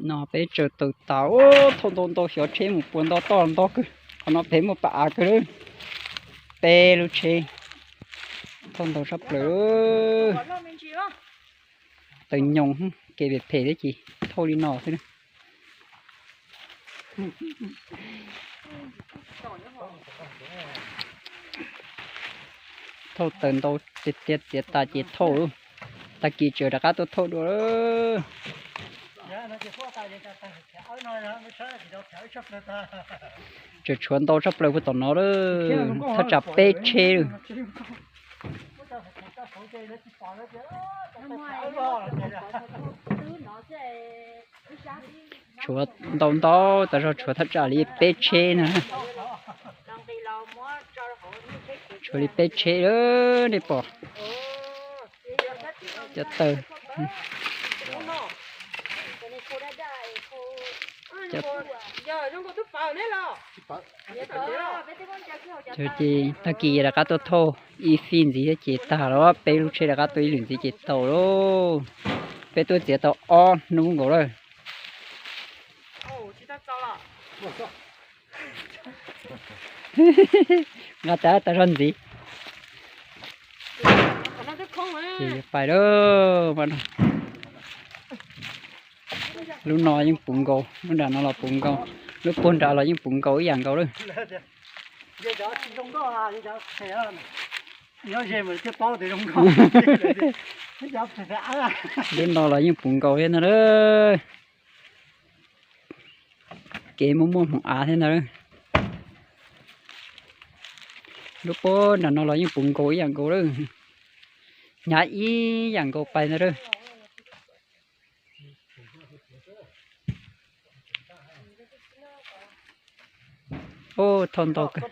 No peb tsaws taws tas, ub, thauj ntau ntau xyov tsheb mus puas nto toj nto kawg. Qhov no pem muaj pas av kawg lawm. Peb lub tsheb thauj ntau tshaj plaws. Taws nyoos, kev phem phem thiab ces thauj li no xwb na. Thauj taws ntau tiag tiag, txiav tas ces thauj lawm. Tag kis tseem rov qab tuaj thauj dua. Tseem tshuav ntau tshaj plaws puag tom no lawm, thaj tsam peb tsheb lawm. Tshuav ntau ntau tas zog, tshuav thaj tsam li peb tsheb na. Tshuav li peb tsheb lawm nej pom. Cov taws. Ces tag kis rov qab tuaj thauj ib fij ntxiv thiab ces tag los peb lub tsheb rov qab tuaj ib lwm ntxiv ces tau lauj. Peb tuaj txiav tau ob hnub nkaus lawm. Nqa tas tas zog ntxiv. Ces pais lawm. Lub no yeej puv nkaus, lub nram no los puv nkaus, lub puag nram los yeej puv nkaus ib yam nkaus lawm. Lub no los yeej puv nkaus thiab ntag lawm. Kev muaj muaj hmoov av thiab ntag lawm. Lub puag nram no los yeej puv nkaus ib yam nkaus lawm. Hnyav ib yam nkaus pais ntag lawm. Ub, thauj ntau kawg.